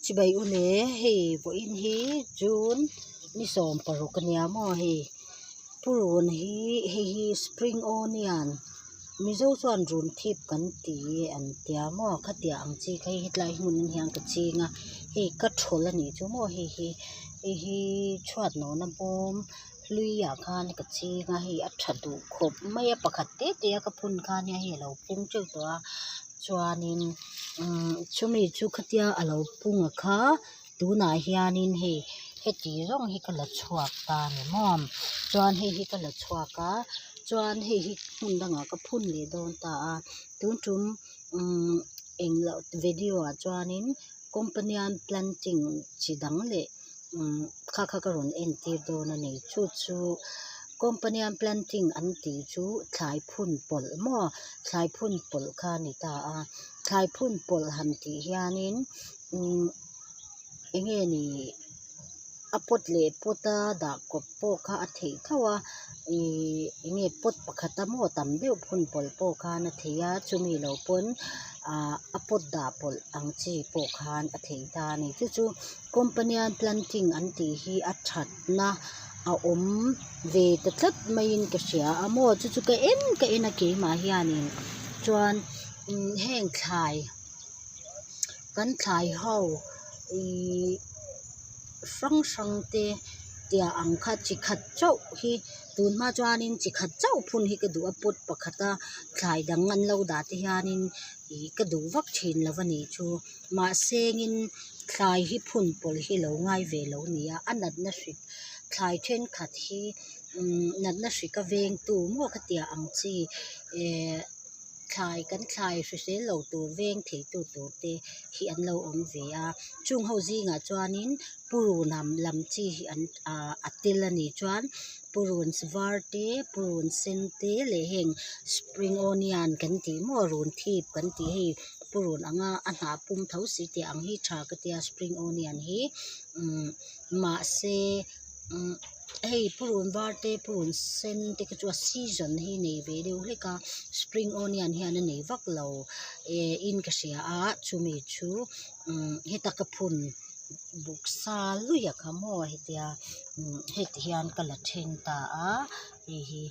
Chibai u le hei vawiin hi June ni 16 a nia maw hei purun hi hei hi spring onion mizo chuan run thip kan ti an tia maw khatiang ang chi kha hei hetlai hmun ah hian ka ching a hei ka thawl a nih chu maw hei hi hei hi chhuat nawhna bawm hlui ah khan ka ching a hei a tha duh khawp mai a pakhat te te a ka phun kha nia hei alo pung teuh tawh a chuanin umm chumi chu khatia alo pung a kha tunah hianin hei heti zawng hi ka la chhuak ta a ni maw chuan hei hi ka la chhuak a chuan hei hi hmun dangah ka phun leh dawn ta a tun tum umm engloh video ah chuanin companion planting chi dang leh umm kha kha ka rawn entir dawn a ni chu chu companion planting an tih chu thlai phun pawlh maw thlai phun pawlh kha a ni ta a thlai phun pawlh han tih hianin umm eng nge ni a pot leh pot a dah kawp pawh kha a theih tho a ihh eng nge pot pakhat a maw tam deuh phun pawlh pawh khan a theih a chumi lo pawn ahh a pot dah pawlh ang chi pawh khan a theih ta a ni chu chu companion planting an tih hi a thatna a awm ve ta tlat maiin ka hria a maw chu chu ka en ka en a keimah hianin chuan heng thlai kan thlai ho ihh hrang hrang te tiah ang kha chi khat chauh hi tun hma chuanin chi khat chauh phun hi ka duh a pot pakhat a thlai dang an lo dah te hianin ih ka duh vak thin lo a nih chu mahsengin thlai hi phun pawlh hi lo ngai ve lo a ni a a natna hrik thlai thenkhat hi umm natna hrik a vengtu maw khatiang ang chi ehh. Thlai kan thlai hrisel lo tur veng thei tu tur te hi an lo awm ve a chung ho zingah chuanin purun am lam chi hi an ahh a tel a nih chuan purun var te purun sen te leh heng spring onion kan tih maw run thip kan tih hei purun anga a hnah pum tho si tih ang hi tha ka tia spring onion hi umm mahse umm. Hei purun var te purun sen te kha chu a season hi nei ve deuh hlek a spring onion hian a nei vak lo eh in ka hria a chumi chu umm heta ka phun buk sa luia kha maw hetia umm heti hian ka la then ta a hei hi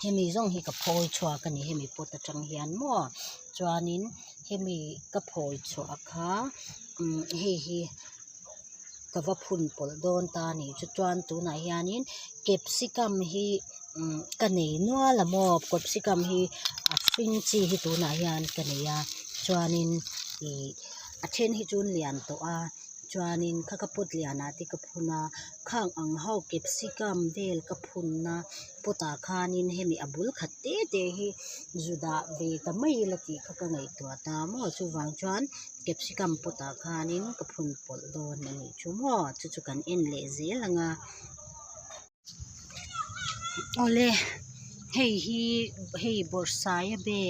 hemi zawng hi ka phawi chhuak a ni hemi pot atang hian maw chuanin hemi ka phawi chhuah kha umm hei hi. Ka va phun pawlh dawn ta a nih chu chuan tunah hianin capsicum hi umm ka nei nual a maw capsicum hi a hring chi hi tunah hian ka nei a chuanin ih a then hi chu an lian tawh a chuanin kha ka pot lianah te ka phun a khang ang ho capsicum vel ka phun a pot ah khanin hemi a bul khat te te hi zu dah ve ta mai ila tih kha ka ngaihtuah ta maw chuvang chuan. Capsicum pot ah khanin ka phun pawlh dawn a nih chu maw chu chu kan en leh zel ang a awle hei hi hei bawrhsaiabe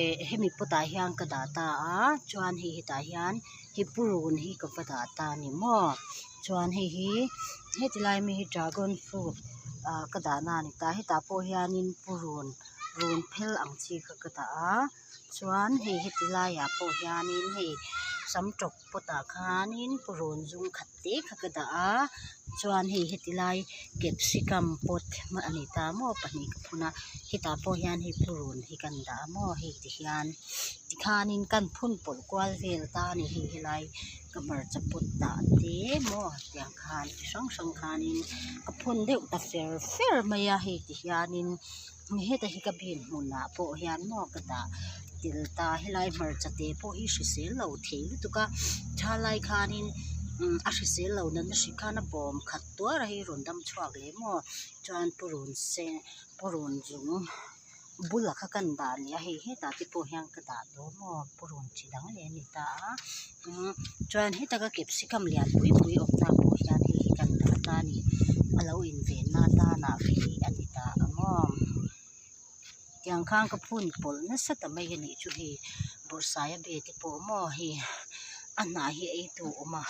eh hemi pot ah hian ka dah ta a chuan hei hetah hian hei purun hi ka va dah ta a ni maw chuan hei hi heti lai mi hi dragon fruit ah ka dahna a ni ta hetah pawh hianin purun run phel ang chi kha ka dah a. Chuan hei heti laiah pawh hianin hei sam tawp pot ah khanin purun zum khat te kha ka dah a chuan hei heti lai capsicum pot a ni ta maw pahnih ka phun a hetah pawh hian hei purun hi kan dah a maw hei ti hian tikhanin kan phun pawlh kual vel ta a ni hei helai ka hmarcha pot dah te maw tiang khan chi hrang hrang khanin ka phun deuh ta fer fer mai a hei ti hianin. Heta hi ka bin hmunah pawh hian maw ka dah tel ta helai hmarcha te pawh hi hrisel lo thei lutuk a thalai khanin umm a hrisel lo natna hrik khan a bawm khat tuar a hei rawn dam chhuak leh maw chuan purun sen purun zung bulah kha kan dah leh a hei hetah te pawh hian ka dah tawh maw purun chi dang leh a ni ta a umm chuan heta ka capsicum lian pui pui awm na pawh hian hei hi kan dah ta a ni a lo inven na atana khi a ni ta ang aw tiang khan ka phun pawlh nasa ta mai a nih chu hei bawrhsaia be te pawh maw hei a hnah hi ei tu a awm a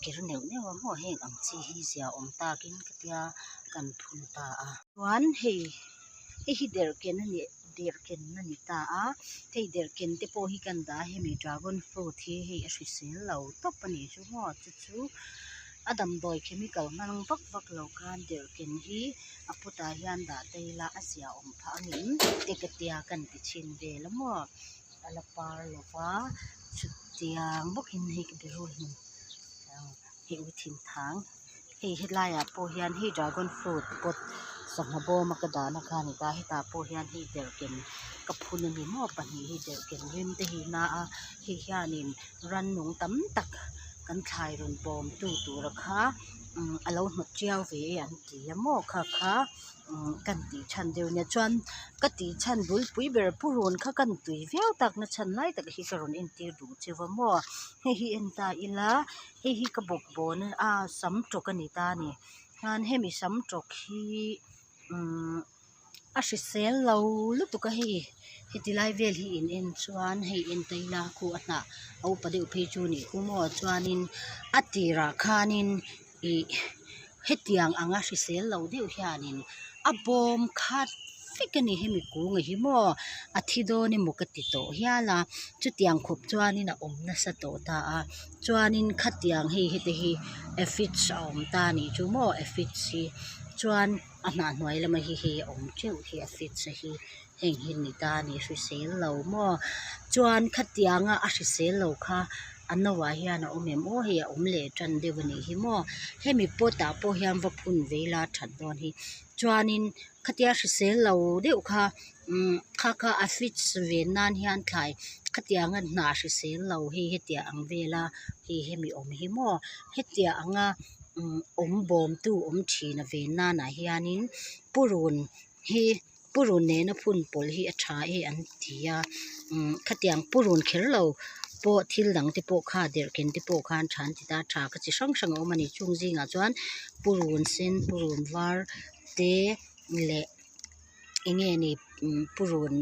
kir neuh neuh a maw heng ang chi hi zia awm takin ka tia kan phun ta a chuan hei hei hi derhken a ni. Derhken a ni ta a hei derhken te pawh hi kan dah a hemi dragon fruit hi hei a hrisel lo tawp a nih chu maw chu chu a damdawi chemical hmang vak vak lo khan derhken hi a pot ah hian dah ta ila a ziahawm phah ang em te ka tia kan ti chhin vel a maw a la par lo va chutiang bawkin hei ka berul hmun hei uithinthang. Hei helaiah pawh hian hei dragon fruit pot sangha bawma ka dahna kha a ni ta hetah pawh hian hei derhken ka phun a ni maw pahnih hi derhken rim te hi na a hei hianin rannung tam tak kan thlai rawn bawm tu tura kha umm a lo hnawt tiau ve e an ti a maw kha kha umm kan tih chhan deuh a nia chuan ka tih chhan bulpui ber purun kha kan tui viau tak na chhan lai tak hi ka rawn entir duh cheu a maw hei hi en ta ila. Hei hi ka bawk bawn a sam tawk a ni ta a ni chuan hemi sam tawk hi umm a hrisel lo lutuk a hei heti lai vel hi in en chuan hei en ta ila khu a hnah a upa deuh phei chu a nih khu maw chuanin a tirah khanin ih hetiang anga hrisel lo deuh hianin a bawm khat vek a ni hemi kunga hi maw a thi dawn emaw ka ti tawh hial a chutiang khawp chuanin a awm nasa tawh ta a chuanin khatiang hei heti hi aphids a awm ta a nih chu maw aphids hi chuan a hnah hnuai lama hi hei a awm teuh hi aphids a hi heng hi ni ta a ni hrisel lo maw chuan khatianga a hrisel lo kha a no ah hian a awm em aw hei a awm leh tan deuh a nih hi maw hemi pot ah pawh hian va phun ve ila a that dawn hi chuanin khatia hrisel lo deuh kha umm kha kha aphids ven nan hian thlai khatianga hnah hrisel lo hei hetiang ang vela hei hemi awm hi maw hetiang anga umm awm bawm tu awm thin a ven nanah hianin purun hi purun nena phun pawlh hi a tha e an ti a umm khatiang purun kher lo pawh thil dang te pawh kha derhken te pawh khan tha an ti ta tha kha chi hrang hrang a awm a ni chung zingah chuan purun sen purun var te leh eng nge ni umm purun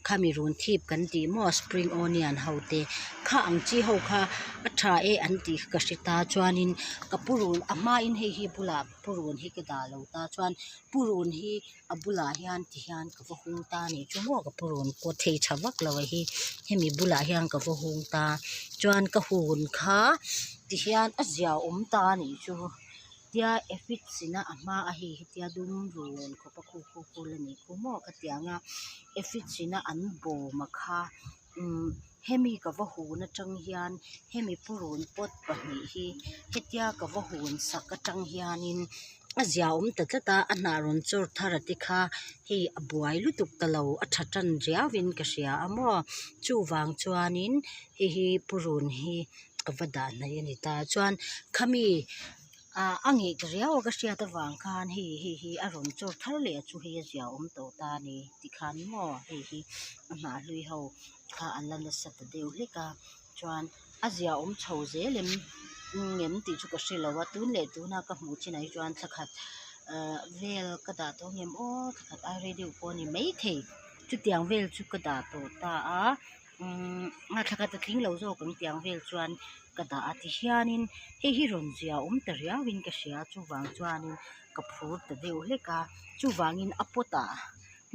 khami run thip kan tih maw spring onion ho te kha ang chi ho kha a tha e an tih kha ka hre ta chuanin ka purun a hmain hei hi bulah purun hi ka dah lo ta chuan purun hi a bulah hian ti hian ka va hung ta a nih chu maw ka purun pawh thei tha vak lo a hi hemi bulah hian ka va hung ta chuan ka hun kha ti hian a zia awm ta a nih chu tia aphids ina a hma a hei hetia dum run khawp a khu khu khu la ni khu maw khatiang a aphids ina an bawm a kha umm hemi ka va hun atang hian hemi purun pot pahnih hi hetia ka va hun sak atang hianin a zia awm ta tlat a a hnah rawn chawr thar a te kha hei a buai lutuk ta lo a tha tan riau in ka hria a maw chuvang chuanin hei hi purun hi ka va dah hnaih a ni ta chuan khami ah a ngeih ta riau a ka hriat avang khan hei hei hi a rawn chawr thar leh a chu hei a zia awm tawh ta a ni tikhan maw hei hi a hnah hlui ho kha a la nasa ta deuh hlek a chuan a zia awm chho zel em ngem tih chu ka hre lo a tun leh tuna ka hmuh chinah hi chuan thla khat ah vel ka dah tawh ang em aw thla khat ai rei deuh pawh a ni maithei chutiang vel chu ka dah tawh ta a umm thla khat a tling lo zawk ang tiang vel chuan ka dah a tihianin hei hi rawn zia awm ta riauin ka hria chuvang chuanin ka phur ta deuh hlek a chuvangin a pot ah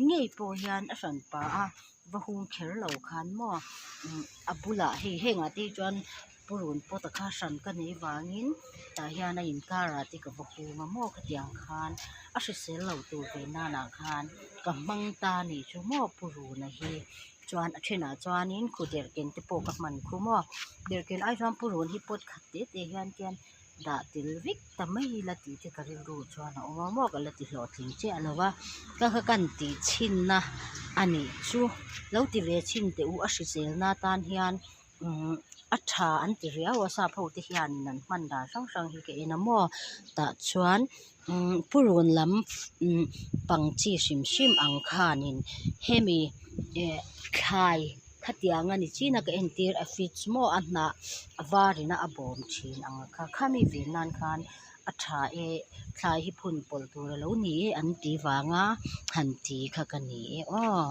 ngei pawh hian a hran pah a va hung kher lo khan maw umm a bulah hei hengah te hi chuan purun pot a kha hran ka nei vangin tah hian a inkarah te ka va hung a maw khatiang khan a hrisel lo tur ve nanah khan ka hmang ta a nih chu maw purun a hi chuan a thenah chuanin khu derhken te pawh ka hman khu maw derhken ai chuan purun hi pot khat te te hian khian dah tel vek ta mai ila tih te ka rilru chuan a awm a maw ka la ti hlawhtling chiah lo va ka kha kan tih chhinna a nih chu lo ti ve chhin teh u a hriselna tan hian umm a tha an ti riau a sap ho te hianin an hman dan hrang hrang hi ka en a maw tah chuan umm purun lam umm pang chi hrim hrim ang khanin hemi eh thlai khatiang a ni chin a ka entir a fridge maw a hnah a var in a bawm thin ang kha khami ven nan khan a tha e thlai hi phun pawlh tur a lo ni e an ti vang a han ti kha ka ni e aw.